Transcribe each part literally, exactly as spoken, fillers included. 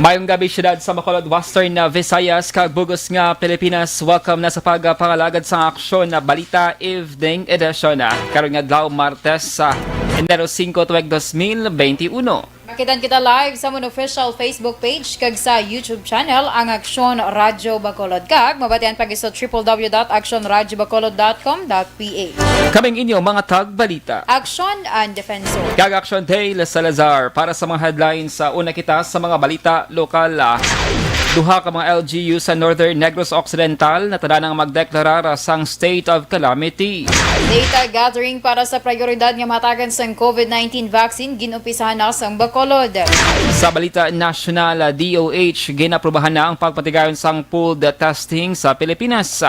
Mayong gabi, siyudad sa Bacolod, Western, ah, Visayas, kag bug-os nga Pilipinas. Welcome na sa pagpangalagad sa Aksyon na Balita Evening Edition, ah, karon nga adlaw, Martes, sa Enero singko, tuig dos mil benti uno. Makitan kita live sa amon official Facebook page kag sa YouTube channel, ang Aksyon Radyo Bacolod, kag mabatian pa gid sa triple W dot aksyon radyo bacolod dot com dot P H. Kaming inyo mga tagbalita. Aksyon and Defensor. Kag Aksyon Dale Salazar para sa mga headlines. Sa una kita sa mga balita lokal, ah, duha ka mga L G U sa Northern Negros Occidental natadanang magdeklarar sang state of calamity. Data gathering para sa prioridad nga mahatagan sang COVID nineteen vaccine gin-umpisahan na sang Bacolod. Sa balita nasyonal, ah, D O H, ginaprubahan na ang pagpatigayon sang pooled testing sa Pilipinas.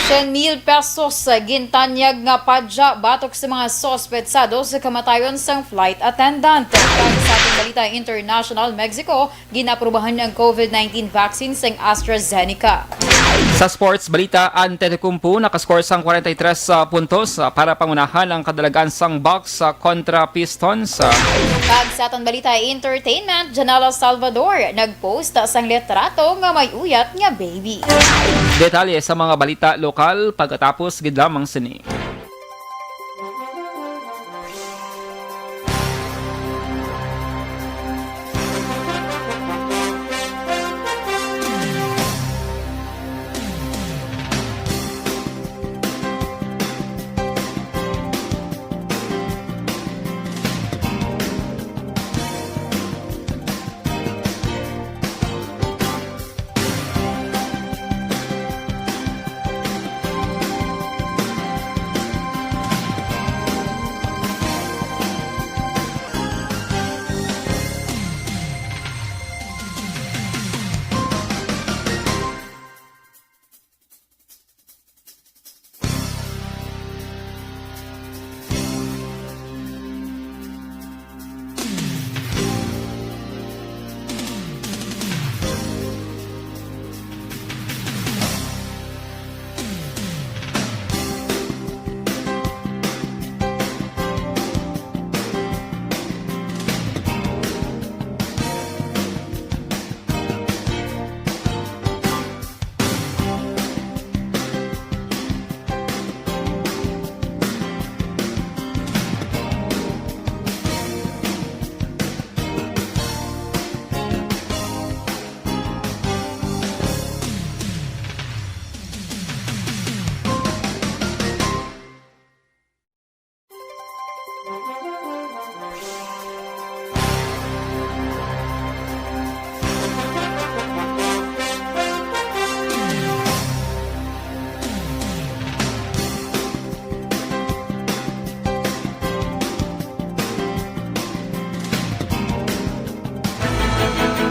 Syen mil pesos, ah, gintanyag nga padya batok sa mga suspetsado sa kamatayon sang flight attendant. Kag sa ating balita international, Mexico, ginaprubahan ang COVID nineteen vaccine sang AstraZeneca. Sa sports balita, Antetokounmpo nakascore sang kwarenta y tres puntos, ah, para pangunahan ang kadalagan sang Bucks, ah, kontra Pistons. Kag sa aton balita entertainment, Janela Salvador nag-post sang litrato nga may uyat nga baby. Detalye sa mga balita lokal pagkatapos gid lamang sini.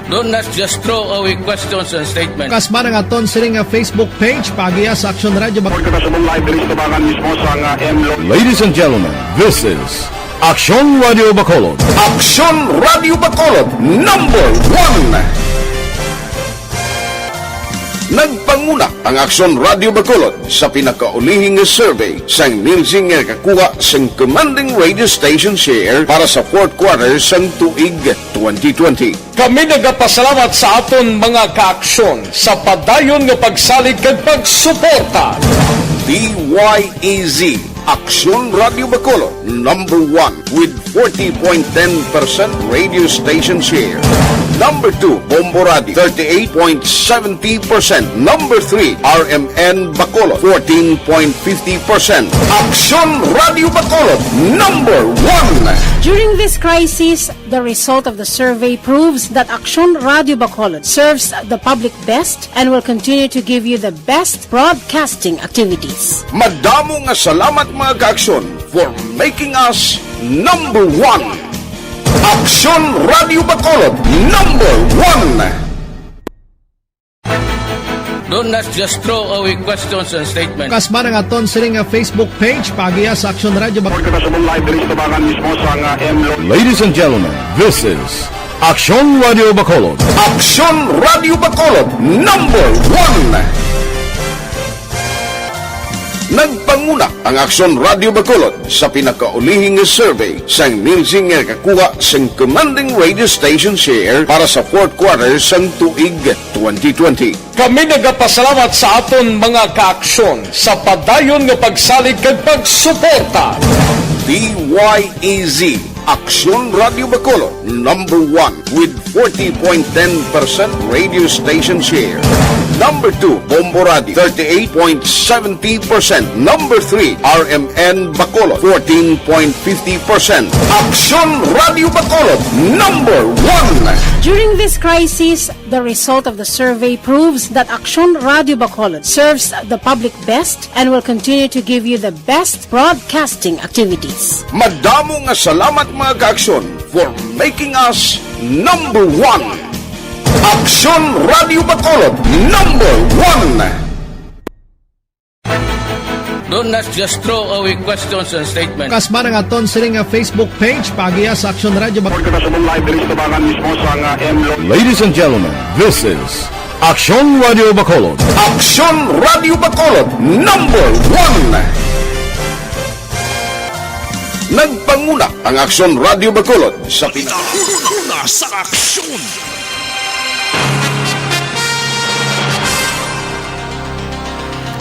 Don't, let's just throw away questions and statements. Kasba na nga aton sini nga Facebook page, paagiha sa Aksyon Radyo Bac- Pagkakasubong live diri sa tabangan mismo sa nga M Lo- Ladies and gentlemen, this is Aksyon Radyo Bacolod. Aksyon Radyo Bacolod, number one. Nagpanguna ang Aksyon Radyo Bacolod sa pinakaulihi nga survey sang Nielsen nga nakakuha sang commanding radio station share para sa fourth quarter sang tuig twenty twenty. Kami nagapasalamat sa aton mga kaaksyon sa padayon nga pagsalig kag pagsuporta. D Y E Z, Aksyon Radyo Bacolod, number one with forty point ten percent radio station share. Number two, Bombo Radio, thirty-eight point seventy percent. Number three, R M N Bacolod, fourteen point fifty percent. Aksyon Radyo Bacolod, number one. During this crisis, the result of the survey proves that Aksyon Radyo Bacolod serves the public best and will continue to give you the best broadcasting activities. Madamo nga salamat, mga kaaksyon, for making us number one. Aksyon Radyo Bacolod, number one. Don't, let's just throw away questions and statements. Kasba na nga aton sini nga Facebook page, paagiha sa Aksyon Radyo Bac- Pagkakasubong live diri sa tabangan mismo sa nga M Lo- Ladies and gentlemen, this is Aksyon Radyo Bacolod. Aksyon Radyo Bacolod, number one. Nagpanguna ang Aksyon Radio Bacolod sa pinakaulihing nga survey sang Nielsen nga nakakuha sang commanding radio station share para sa fourth quarter sang tuig twenty twenty. Kami nagapasalamat sa aton mga kaaksyon sa padayon nga pagsalig kag pagsuporta. D Y E Z, Aksyon Radio Bacolod, number one with forty point ten percent radio station share. Number two, Bombo Radio, thirty-eight point seventy percent. Number three, R M N Bacolod, fourteen point fifty percent. Aksyon Radio Bacolod, number one. During this crisis, the result of the survey proves that Aksyon Radio Bacolod serves the public best and will continue to give you the best broadcasting activities. Madamo nga salamat, mga kaaksyon, for making us number one. Aksyon Radio Bacolod, number one. Don't not just throw away questions and statements. Kasman ang aton sini nga Facebook page, paagiha sa Aksyon Radio Bacolod. Report kita sa live diri sa tubangan mismo sa nga M Lo- Ladies and gentlemen, this is Aksyon Radio Bacolod. Aksyon Radio Bacolod, number one. Nagpanguna ang Aksyon Radio Bacolod sa pin- Una sa aksyon.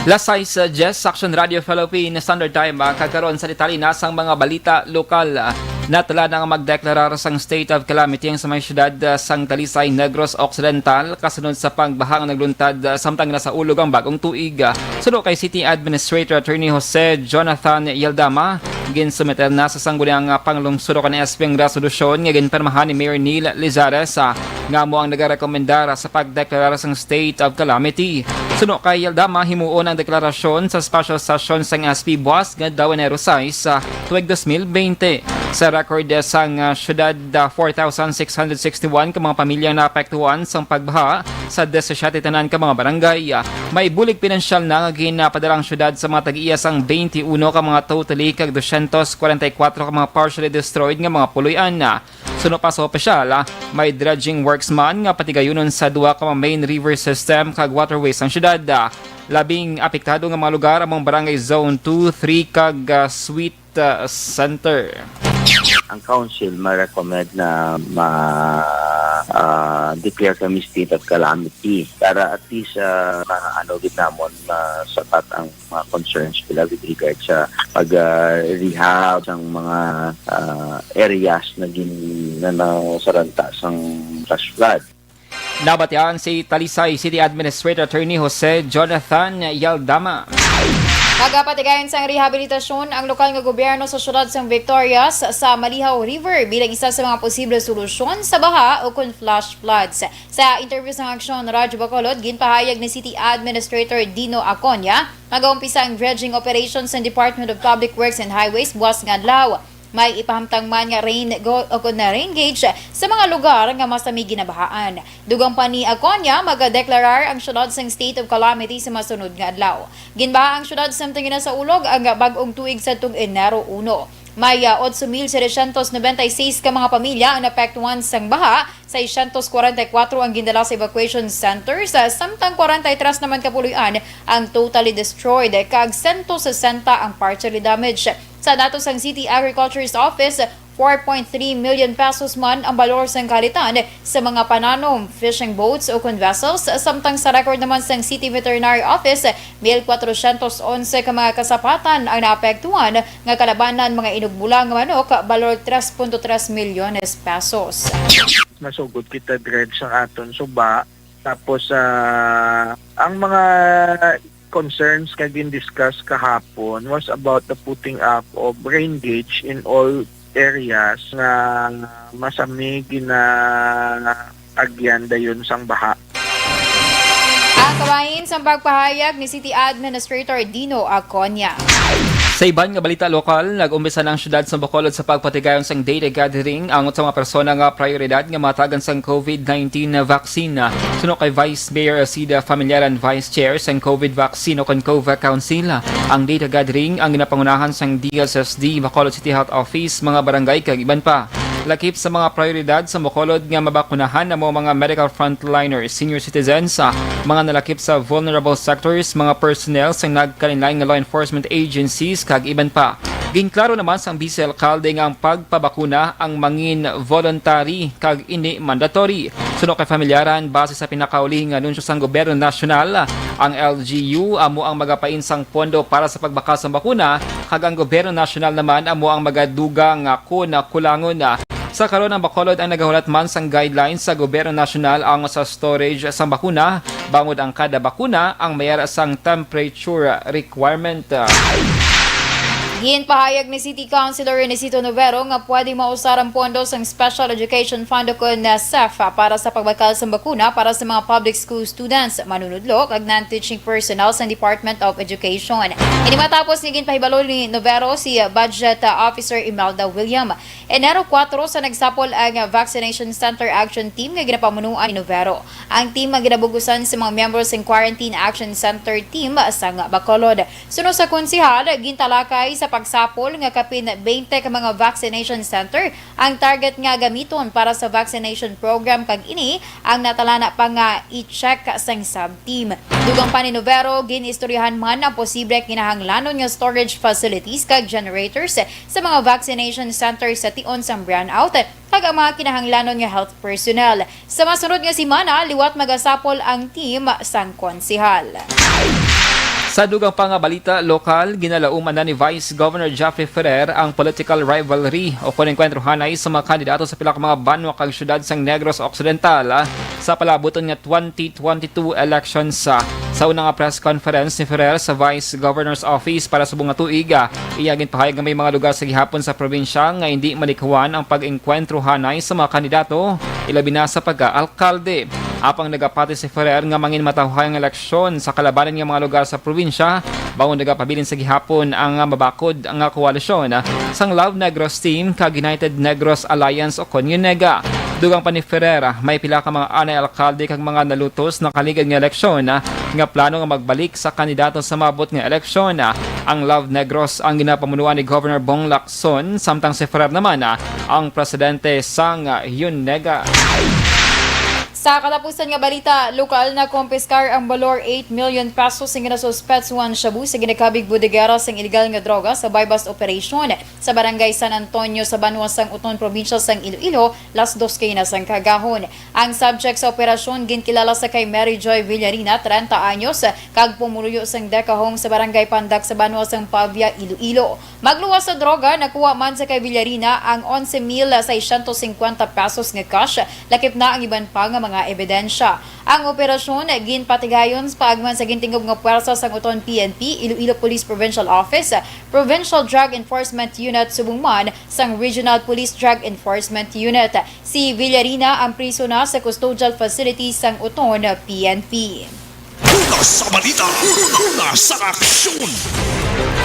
Las sais diyes, Aksyon Radio Philippine Standard Time, ah, kag karon sa detalye na sang mga balita lokal. Ah, natala na nga magdeklarar sang state of calamity ang sa may siyudad, ah, sang Talisay, Negros Occidental, kasunod sa pagbaha nga nagluntad, ah, samtang nasaulog ang bagong tuig. Ah, suno kay City Administrator Attorney Jose Jonathan Yaldama, ginsumiter na sa sangguniang, ah, panglungsod o kan S P ang resolusyon nga ginpirmahan ni Mayor Neil Lizares, ah, nga amo ang nagarekomendar sa pagdeklarar sang state of calamity. Suno kay Yaldama, himuon ang deklarasyon sa special session sang S P buas nga adlaw, Enero sais, ah, tuig dos mil bente. Sa record, ah, sang, ah, syudad, ah, four thousand six hundred sixty-one ka mga pamilya ang naapektuhan sang pagbaha sa disisiete tanan ka mga barangay. Ah, may bulig pinansyal na nga ginpadala ang syudad sa mga tag-iya sang twenty-one ka mga totally kag dosyentos kwarenta y kuwatro ka mga partially destroyed nga mga puloy-an. Suno pa sa opisyal, ah, may dredging works man nga patigayunon sa duha ka mga main river system kag waterways sang syudad. Ah, labing apektado nga mga lugar among Barangay Zone two, three kag, ah, Sweet, ah, Center. Ang council ma-recommend na ma, ah, declare kami state of calamity para at least, ah, maano gid namon masapat ang mga concerns nila with regard sa pag, ah, rehab sang mga, ah, areas na gin-, na nasaranta sang flash flood. Nabatian si Talisay City Administrator Attorney Jose Jonathan Yaldama. Nagapatigayon sang rehabilitasyon ang lokal nga gobyerno sa siyudad sang Victorias sa Malihaw River bilang isa sa mga posible solusyon sa baha o kon flash floods. Sa interview sa Aksyon Radyo Bacolod, ginpahayag ni City Administrator Dino Aconia, magaumpisa ang dredging operation sa Department of Public Works and Highways buas nga adlaw. May ipahamtang man nga rain go-, o kon na rain gauge sa mga lugar nga masami ginabahaan. Dugang pa ni Aconia, magadeklarar ang syudad sang state of calamity sa masunod nga adlaw. Ginbaha ang syudad samtang ginasaulog ang bag-ong tuig sadtong Enero uno. May, ah, otso mil setecientos noventa y seis ka mga pamilya ang naapektuhan sang baha, seiscientos cuarenta y cuatro ang gindala sa evacuation centers, ah, samtang kwarenta y tres naman ka puloy-an ang totally destroyed, kag sento sesenta ang partially damaged. Sa datos sang City Agriculture's Office, four point three million pesos man ang balor sang kahalitan sa mga pananom, fishing boats o kon vessels, samtang sa record naman sang City Veterinary Office, mil kwatrocientos onse ka mga kasapatan ang naapektuhan, nga kalabanan mga inugbola nga manok, balor tres punto tres milyones pesos. Nasugod kita dredge ang aton suba, tapos, ah, ang mga concerns nga gin-discuss kahapon was about the putting up of rain gauge in all areas nga masami ginaagyan dayon sang baha. Ang kabahin sang pagpahayag ni City Administrator Dino Aconia. Sa iban nga balita lokal, nag-umpisa na ang syudad sa Bacolod sa pagpatigayon sang data gathering angot sa mga persona nga prioridad nga matagan sang COVID nineteen na vaccine. Suno kay Vice Mayor Sida Familiaran, Vice Chair sang COVID vaccine o kon COVAC Council, ang data gathering ang ginapangunahan sang D S S D, Bacolod City Health Office, mga barangay kag iban pa. Lakip sa mga prioridad sa Bacolod nga mabakunahan amo ang mga medical frontliners, senior citizens, ah, mga nalakip sa vulnerable sectors, mga personnel sa nagkalain-lain nga law enforcement agencies, kag iban pa. Ginklaro naman sang Vice Alcalde nga ang pagpabakuna ang mangin voluntary kag indi mandatory. Suno kay familyaran, base sa pinakauli nga anunsyo sang Gobyerno Nasyonal, ang L G U amo ang magapain sang pondo para sa pagbakal sang bakuna, kag ang Gobyerno Nasyonal naman amo ang magadugang, ah, kon kulangon. Sa karon, ang Bacolod ang nagahulat man sang guidelines sa Gobyerno Nasyonal ang sa storage sang bakuna, bangod ang kada bakuna ang may ara sang temperature requirement. Ginpahayag ni City Councilor Renesito Novero nga pwede mausar ang pondo sang Special Education Fund o kon SEF para sa pagbakal sang bakuna para sa mga public school students, manunudlo, kag non-teaching personnel sa Department of Education. Ini matapos nga ginpahibalo ni Novero si Budget Officer Imelda William. Enero kuwatro sa nagsapol ang Vaccination Center Action Team nga ginapamunuan ni Novero. Ang team ang ginabugusan sa mga miyembro sang Quarantine Action Center Team sang Bacolod. Suno sa konsehal, gintalakay sa pagsapol nga kapin twenty ka mga vaccination center ang target nga gamiton para sa vaccination program, kag ini ang natalana pa nga i-check sang sub-team. Dugang pa ni Novero, gin-istoryahan man ang posible kinahanglanon nga storage facilities kag generators sa mga vaccination center sa tion sang brownout kag ang mga kinahanglanon nga health personnel. Sa masunod nga semana, liwat magasapol ang team sang konsehal. Sa dugang pa nga balita lokal, ginalauman na ni Vice Governor Jeffrey Ferrer ang political rivalry o kon enkwentro hanay sa mga kandidato sa pila ka mga banwa kag syudad sang Negros Occidental, ah, sa palabuton nga twenty twenty-two elections. Sa una nga press conference ni Ferrer sa Vice Governor's Office para subong nga tuig, ah, iya ginpahayag nga may mga lugar sa gihapon sa probinsya nga indi malikhuan ang pag-engkwentro hanay sa mga kandidato, ilabi na sa pagka-alkalde. Apang nagapati si Ferrer nga mangin matawhay ang eleksyon sa kalabanan nga mga lugar sa probinsya, bangod nagapabilin sa gihapon ang mabakod nga koalisyon sang Love Negros Team kag United Negros Alliance o kon UNEGA. Dugang pa ni Ferrer, may pila ka mga anay alkalde kag mga nalutos na kaligad nga eleksyon nga plano nga magbalik sa kandidato sa maabot nga eleksyon. Ang Love Negros ang ginapamunuan ni Governor Bong Lacson, samtang si Ferrer naman ang presidente sang UNEGA. Sa katapusan nga balita lokal, nakompiskar ang balor eight million pesos nga ginasuspetsuhan shabu sa ginakabig bodegera sang iligal nga droga sa buy-bust operation sa Barangay San Antonio sa banwa sang Oton, probinsya sang Iloilo, las dos kaina sang kaagahon. Ang subject sa operasyon ginkilala sa kay Mary Joy Villarina, treinta anyos, kag pumuluyo sang Deca Home sa Barangay Pandak sa banwa sang Pavia, Iloilo. Magluwas sa droga, nakuha man sa kay Villarina ang onse mil seiscientos cincuenta pesos nga cash, lakip na ang iban pa nga mga ebidensya. Ang operasyon ginpatigayon paagman sa gintingog nga puwersa sang Oton P N P, Iloilo Police Provincial Office, Provincial Drug Enforcement Unit, subong man sang Regional Police Drug Enforcement Unit. Si Villarina ang priso na sa custodial facility sang Oton P N P. Una sa balita, una sa aksyon.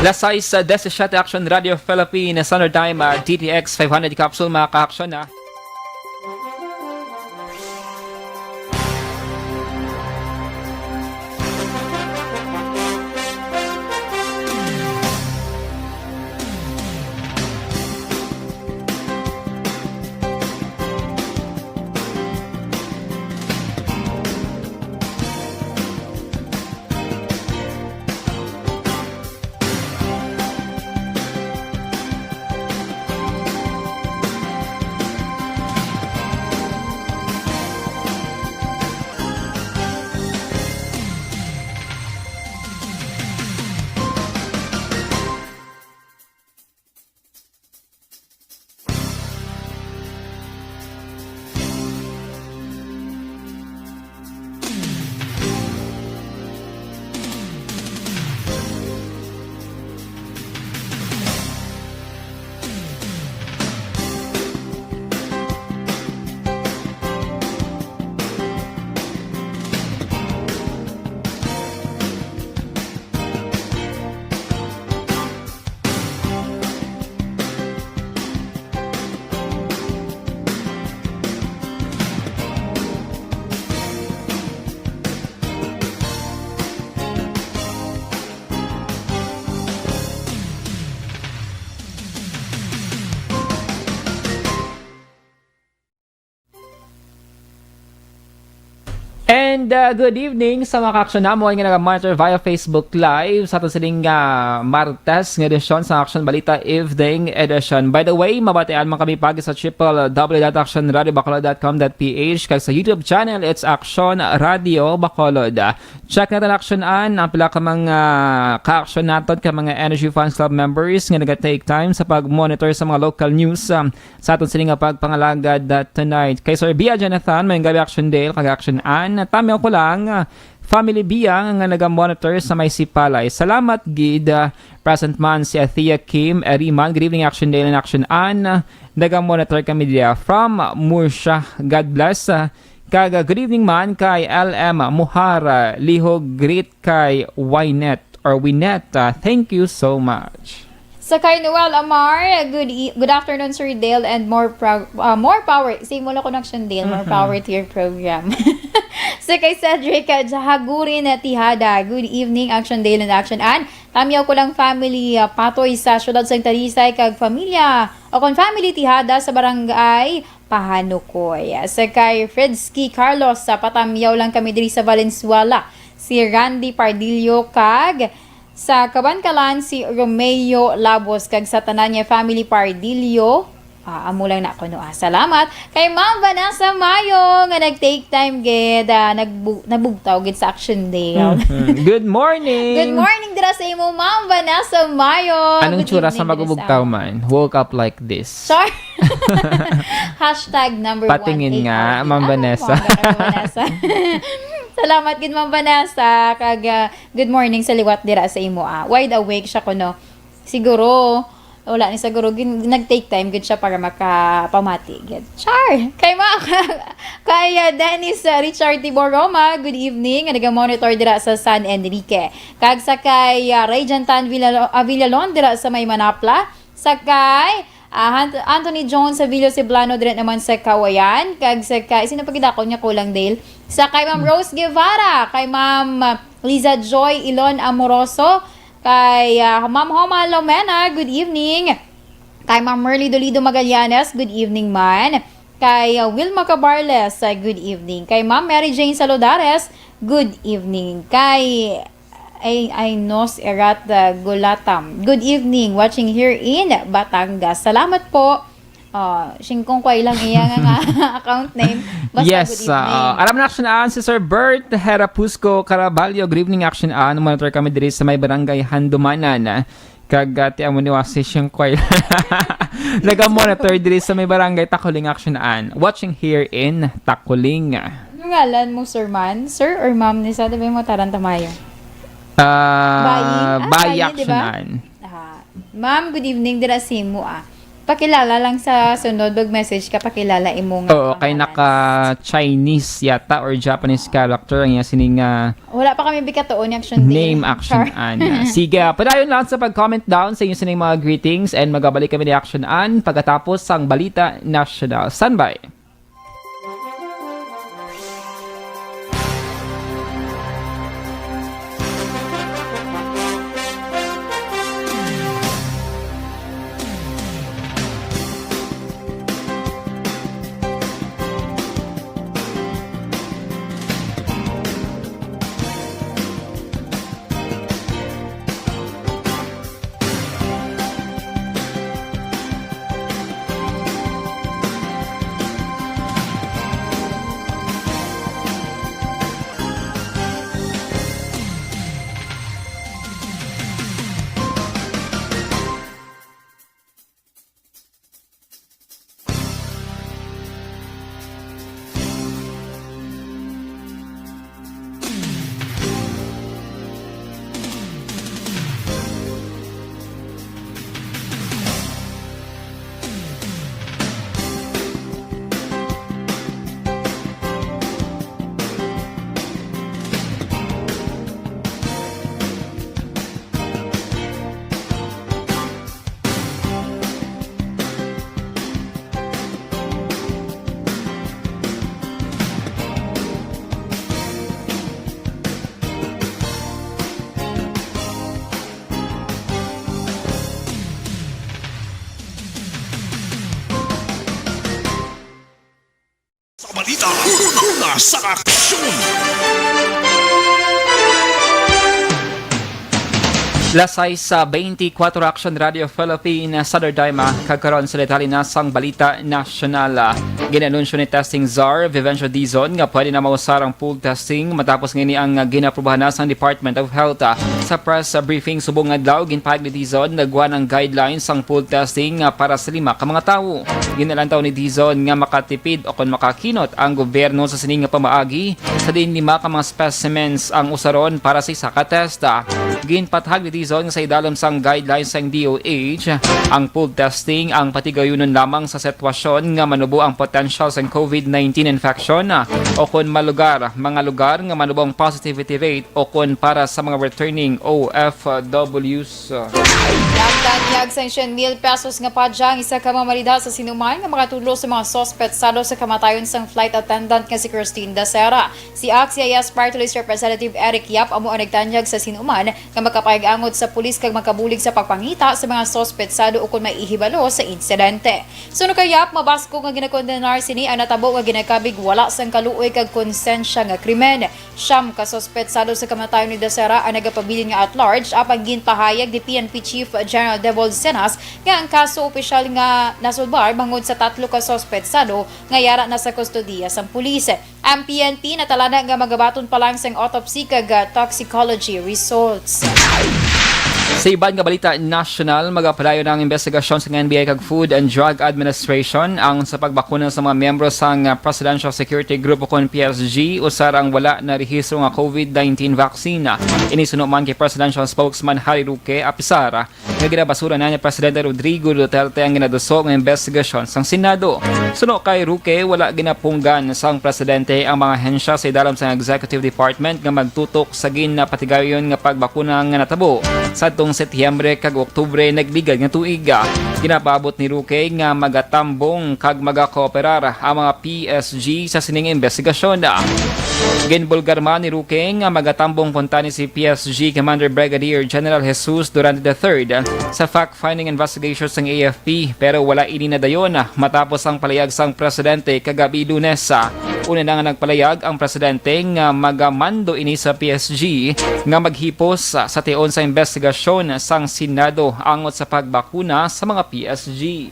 Las sais, ah, disisiete, Action Radio Philippines, Standard Time, ah, D T X five hundred capsule, mga ka-aksyon, ah. And, uh, good evening sa mga ka-aksyon namon nga naga-monitor via Facebook Live sa aton sining, uh, Martes nga edisyon sa Aksyon Balita Evening Edition. By the way, mabatian man kami pagi sa triple W dot action radio bacolod dot com dot P H kag sa YouTube channel, it's Aksyon Radio Bacolod. Check naton, Aksyon An, ang pila ka mga ka-aksyon naton, ka mga Energy Fans Club members nga naga-take time sa pag-monitor sa mga local news, um, sa aton sini nga pagpangalagad, uh, tonight. Kay Sir Bia Jonathan, may gabi, Action Dale, kag Action Ann. Tamiaw ko lang, uh, family Bia nga naga-monitor sa may Sipalay. Salamat gid, uh, present man si Athea Kim Eriman. Good evening, Action Dale and Action Ann. Naga-monitor kami dia from Murcia. God bless. Uh, kag, uh, good evening man kay L M Muhara Lihog. Greet kay Wynette or Winette. Uh, thank you so much. Sa kay Noel Amar, good e- good afternoon, Sir Dale, and more pro- uh, more power. Say mo lang ko, Action Dale, more Mhm. power to your program. Sa kay Cedric, uh, Jahagurin, uh, Tihada, good evening, Action Dale and Action Ann. Tamiaw ko lang family, uh, Patoy sa siyudad sang Talisay, kag familia, o kon family Tihada sa barangay Pahanukoy. Sa kay Fredsky Carlos, sa patamyaw lang kami diri sa Valenzuela. Si Randy Pardillo kag sa Kabankalan si Romeo Labos kag sa tanan niya family Pardillo. Ah, amo lang na kuno, ah. Salamat kay Ma'am Vanessa Mayo nga nag-take time gid, ah, nagbu- nabugtaw gid sa Action Day. Mhm. Good morning. Good morning dira sa imo, Ma'am Vanessa Mayo. Anong Good tsura sa evening dira sa magubugtaw amo. Man? Woke up like this. Char. Hashtag number one. Patingin nga, Ma'am Vanessa. Salamat gid, Ma'am Vanessa. Kag, ah, good morning sa liwat dira sa imo, ah. Wide awake siya kuno. Siguro, wala ni siguro, gin- nag-take time gid siya para makapamati gid. Char! Kay ma-, kay, ah, Dennis, ah, Richard Tibor Roma, good evening. Nga naga-monitor dira sa San Enrique. Kag sa kay, ah, Ray Jantan Villalo- ah, Villalon dira sa may Manapla. Sa kay, ah, Ant- Anthony Jones Savillo Ceblano, dira naman sa Kawayan. Kag sa kay, sino pa gid ako niya kulang, Dale? Sa kay Ma'am Rose Guevara, kay Ma'am, ah, Liza Joy Ilon Amoroso, kay, ah, Ma'am Homa Lomena, good evening. Kay Ma'am Merly Dolido Magallanes, good evening man. Kay, ah, Wilma Cabarles, ah, good evening. Kay Ma'am Mary Jane Salodares, good evening. Kay Ay, ay, Nos Erat, uh, Gulatam. Good evening, watching here in Batangas. Salamat po. Uh, Singkong Kway lang iya nga, nga account name. Basta yes, good evening. Uh, aram na, Action An, si Sir Bert Herapusco Caraballo. Good evening, Action An. Monitor kami diri sa may barangay Handumanan. Kag, uh, ti amo ni Wasi Singkway. Naga-monitor diri sa may barangay Takuling, Action An. Watching here in Takuling. Ano ngalan mo, Sir Man? Sir or Ma'am ni sa, di ba yung mataran tamayo? Ah, Bayi? Ah, Bayi, Bayi, di ba? Action An. Ah, Ma'am, good evening. Dira si mo, ah. Pakilala lang sa sunod, mag-message ka, pakilala imo nga Oo, kay pangalan. Naka-Chinese yata or Japanese character ang iya sining, ah, Wala pa kami bikatuon ni Action Day. Name Action Char. An. Sige, padayon lang sa pag-comment down sa inyo sining mga greetings and magabalik kami ni Action An pagkatapos sang balita nasyonal. Standby. Una sa aksyon! Las sais sa twenty-four Action Radio Philippines, Saturday ma, kag karon sa detalye na sang balita nasyonal. Ginanunsyo ni Testing Czar Vivencio Dizon nga pwede na mausar ang pool testing matapos nga ini ang, ah, ginaprubahan na sang Department of Health. Ah, sa press, ah, briefing subong adlaw, ginpahayag ni Dizon nga gwa ang guidelines sang pool testing, ah, para sa lima ka mga tawo. Ginalantaw ni Dizon nga makatipid o kon makakinot ang gobyerno sa sini nga pamaagi, sa diin lima ka mga specimens ang usaron para sa isa ka test. Ginpatahag ni Dizon nga sa idalom sang guidelines sang D O H, ang pool testing ang patigayunon lamang sa sitwasyon nga manubo ang potential sang COVID nineteen infection, o kon malugar, mga lugar nga manubo ang positivity rate, o kon para sa mga returning O F Ws. Nagtanyag sang syen mil pesos nga padya ang isa ka mamalida sa sinuman nga makatudlo sa mga suspetsado sa kamatayon sang flight attendant nga si Christine Dacera. Si Act C I S Party List Representative Eric Yap amo ang nagtanyag sa sinuman nga makapahig-angot sa pulis kag makabulig sa pagpangita sa mga suspetsado ukon may ihibalo sa insidente. Suno kay Yap, mabaskog nga ginakondenar sini ang natabo nga ginakabig wala sang kaluoy kag konsensya nga krimen. Siyam ka suspetsado sa kamatayon ni Dacera ang nagapabilin nga at large, apang ginpahayag ni P N P Chief General Devol Cenas nga ang kaso opisyal nga nasulbar bangod sa tatlo ka suspetsado nga yara na sa kustodiya sang pulis. Ang P N P natalana nga magabaton pa lang sang autopsy kag, ah, toxicology results. Sa iban nga balita nasyonal, magapadayon ang imbestigasyon sa N B I kag Food and Drug Administration ang sa pagbakuna sa mga miyembro sang, ah, Presidential Security Group o kon P S G usar ang wala na rehistro nga COVID nineteen vaccine. Ini suno man kay Presidential Spokesman Harry Roque, apisar nga ginabasura na ni Presidente Rodrigo Duterte ang ginaduso nga imbestigasyon sang Senado. Suno kay Roque, wala ginapunggan sang presidente ang mga ahensya sa idalom sang Executive Department nga magtutok sa ginapatigayon nga pagbakuna nga natabo sadtong Setyembre kag Oktubre nagligad nga tuig. Ginapaabot ni Roque nga magatambong kag magakooperar ang mga P S G sa sining imbestigasyon. Ginbulgar man ni Roque nga magatambong kuntani si P S G Commander Brigadier General Jesus Durante the third sa fact-finding investigation sang A F P, pero wala ini nadayon matapos ang palayag sang presidente kagabi Lunes. Una na nga nagpalayag ang presidente nga magamando ini sa P S G nga maghipos sa tion sa imbestigasyon sang Senado angot sa pagbakuna sa mga P S G.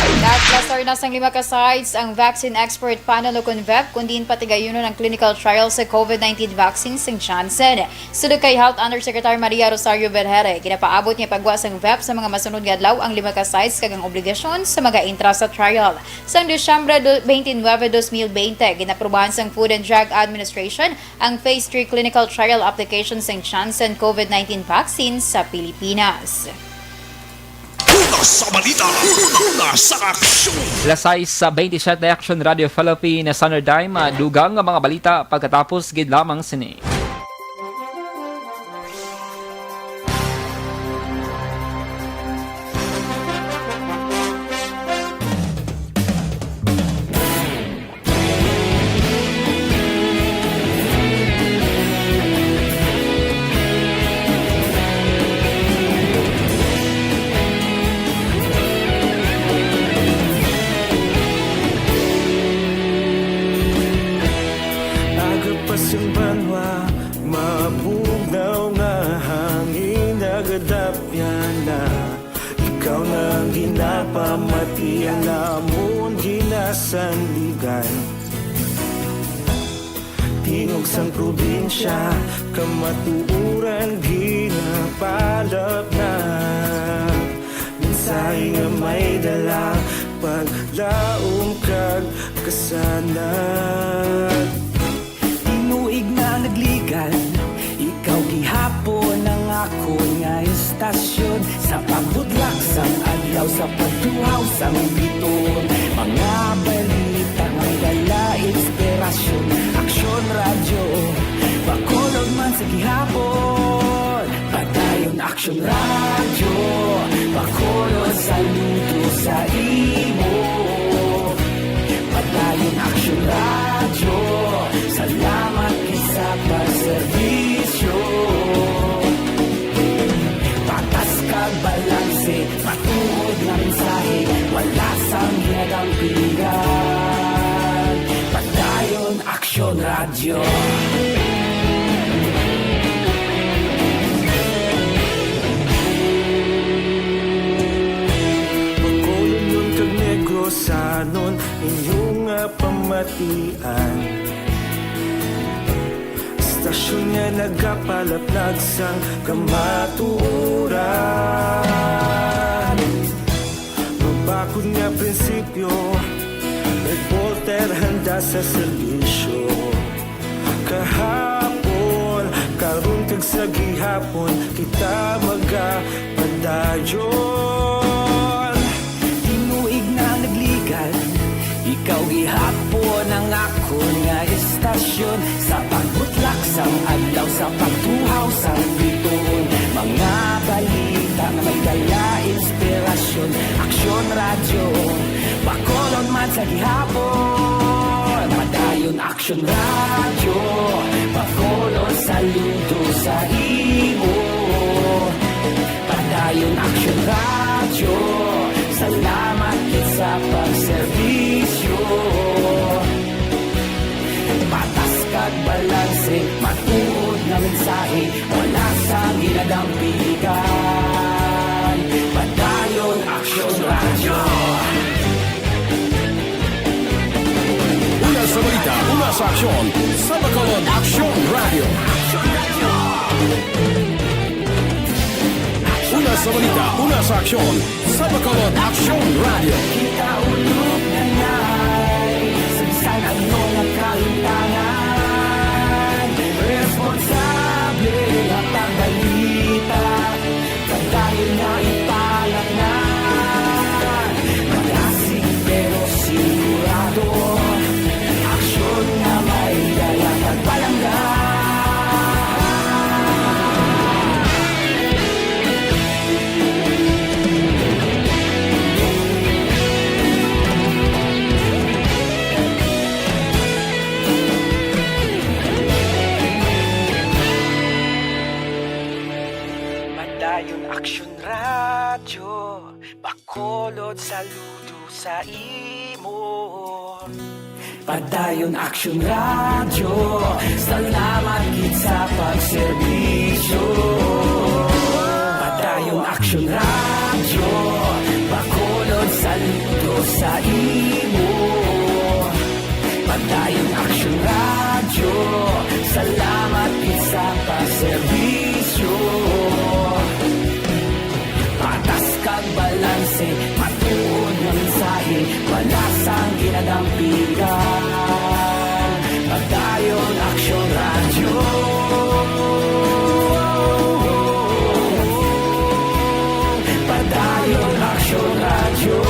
Nagplastar na sang lima ka sites ang Vaccine Expert Panel o kon vep, kun diin patigayunon ang clinical trial sa COVID nineteen vaccine sang Janssen. Suno kay Health Undersecretary Maria Rosario Vergere, ginapaabot nga pagwa sang vep sa mga masunod nga adlaw ang lima ka sites kag ang obligasyon sa mga intra sa trial. Sang Disyembre do-, twenty-nine, twenty twenty, ginaprubahan sang Food and Drug Administration ang Phase three clinical trial application sang Janssen COVID nineteen vaccine sa Pilipinas. Una sa balita, una sa aksyon. Las sais sa twenty-seven Action Radio Philippines, Standard Time, dugang nga mga balita pagkatapos gid lamang sini. Agapas ang banwa, mabugnaw nga hangin, nagadapyan na. Ikaw na ang ginapamati, ang amon ginasandigan. Tingog sang probinsya, kamatuoran ginapalapnag. Mensahe nga may dala, paglaom kag kasanag. Tinuig na nagligad, ikaw gihapon ang akon nga istasyon. Sa pagbudlak sang adlaw, sa pagtuhaw sang biton, mga balita may dala inspirasyon. Aksyon Radyo, Bacolod man sa gihapon. Padayon Aksyon Radyo, Bacolod, saludo sa imo. Padayon Aksyon Radyo, salamat gid sa pagserbisyo. Patas kag balanse, matuod nga mensahe, wala sang ginadampingan. Padayon Radyo. Bacolod kag Negrosanon, inyo nga pamatian. Istasyon nga nagapalaplag sang kamatuoran. Mabakod nga prinsipyo, reporter handa sa serbisyo. Kahapon, karon kag sa gihapon, kita magapadayon. Tinuig na nagligad, ikaw gihapon ang akon nga istasyon. Sa pagbutlak sang adlaw, sa pagtuhaw sang bituon, mga balita nga may dala inspirasyon. Aksyon Radyo, Bacolod man sa gihapon. Padayon Aksyon Radyo, Bacolod saludo sa imo. Padayon Aksyon Radyo, salamat gid sa pagserbisyo. Patas kag balanse, matuod nga mensahe, wala sang ginadampigan. Padayon Aksyon Radyo. Una sa balita, una sa aksyon, sa Bacolod Aksyon Radyo. Una sa balita, una sa aksyon, sa Bacolod Aksyon Radyo. Kita ulog na nay, sa bisan ano nga kahintangan, responsable nga pagbalita, padayon nga ipalatnan. Malasig pero sigurado, aksyon nga may dala kag palangga. Padayon Aksyon Radyo, Bacolod saludo sa imo. Padayon Aksyon Radyo, salamat gid sa pagserbisyo. Padayon Aksyon Radyo, Bacolod saludo sa imo. Padayon Aksyon Radyo, salamat gid sa pagserbisyo. Patas kag balanse, matuod nga mensahe, wala sang ginadampigan. Padayon Aksyon Radyo. Padayon Aksyon Radyo.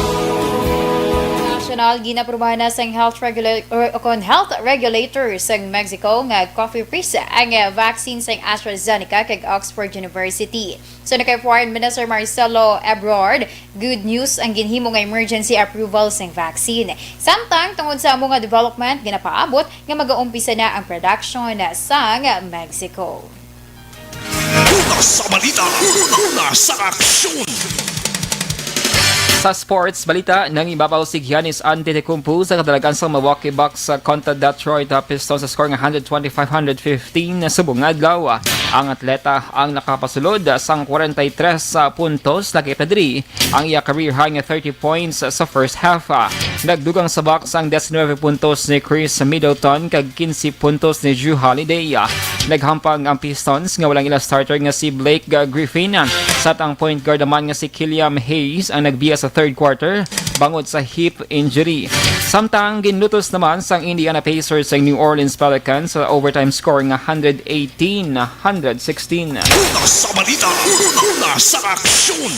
National, ginaprubahan na sang health regula-, or, o kon health regulator sang Mexico nga COFEPRIS ang, eh, vaccine sang AstraZeneca kag Oxford University. Suno kay Foreign Minister Marcelo Ebrard, good news ang ginhimo nga emergency approval sang vaccine. Samtang tungod sa amo nga development, ginapaabot nga magaumpisa na ang production sang Mexico. Una sa balita, una, una sa aksyon. Sa sports balita, nangibabaw si Giannis Antetokounmpo sa kadalagan sang Milwaukee Bucks kontra Detroit Pistons sa score nga hundred twenty-five hundred fifteen subong nga adlaw. Ang atleta ang nakapasulod sang forty-three puntos, lakip na diri ang iya career high nga thirty points sa first half. Nagdugang sa Bucks ang diecinuebe puntos ni Khris Middleton kag quince puntos ni Jrue Holiday. Naghampang ang Pistons nga walang ila starter nga si Blake Griffin. Samtang point guard naman nga si Killian Hayes ang nagbiya sa third quarter bangod sa hip injury. Samtang ginlutos naman sang Indiana Pacers ang New Orleans Pelicans sa overtime score nga hundred eighteen hundred sixteen. Una sa balita, una, una sa aksyon.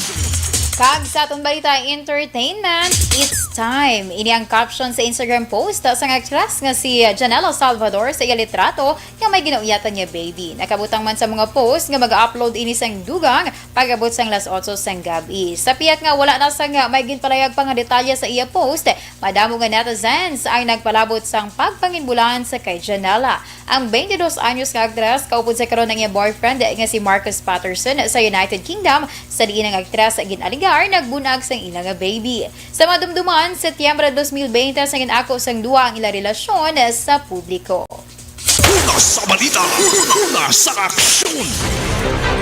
Kag sa aton balita entertainment, it's time. Ini ang caption sa Instagram post sang aktres nga si Janela Salvador sa iya litrato nga may ginauyatan niya baby. Nakabutang man sa mga post nga mag-upload ini sang dugang pag-abot sang las otso sang gab-i. Sa pihak nga wala na sang may ginpalayag pa nga detalye sa iya post, madamo nga netizens ang nagpalabot sang pagpanginbulan sa kay Janela. Ang twenty-two anyos nga aktres kaupod sa karon ang iya boyfriend nga si Marcus Patterson sa United Kingdom, sa diin ang aktres ginaaliga Tar nagbunag sang ila nga baby. Sa madumduman, Setyembre dos mil bente, sa gin-ako sang duwa ang ila relasyon sa publiko. Una sa balita, una sa aksyon.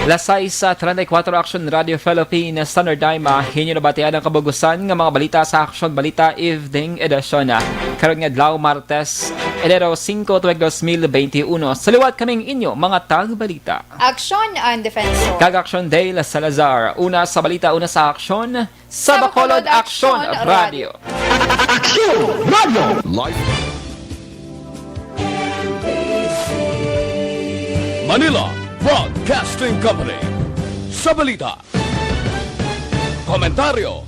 Las sais treinta y cuatro, Aksyon Radio Philippines, Standard Time, ah, inyo nabatian ang kabugusan nga mga balita sa Aksyon Balita Evening Edition. Karon nga adlaw, Martes, Enero singko, tuig dos mil bente uno. Sa liwat kaming inyo mga tagbalita. Aksyon ang Defensor. Kag Aksyon Dale Salazar. Una sa balita, una sa aksyon, sa Bacolod Aksyon Radio. Aksyon Radio. Live. Manila Broadcasting Company. Sa balita, komentaryo,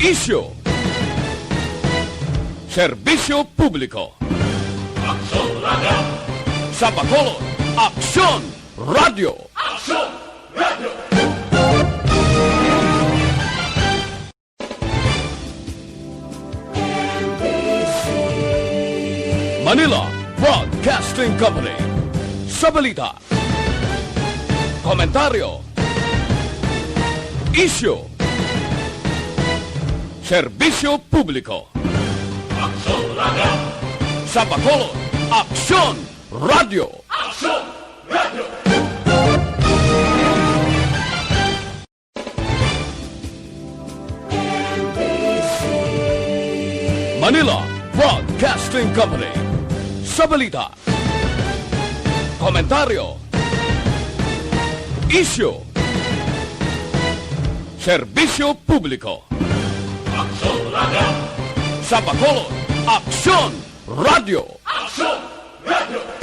isyu, serbisyo publiko. Aksyon Radio. Sa Bacolod, Aksyon Radio. Aksyon Radio. Manila Broadcasting Company. Sa balita, komentaryo, isyu, serbisyo publiko. Aksyon Radio. Sa Bacolod, Aksyon Radio. Aksyon Radio. Manila Broadcasting Company. Sa balita, komentaryo, isyu, serbisyo publiko. Aksyon Radio. Sa Bacolod, Aksyon Radio. Aksyon Radio.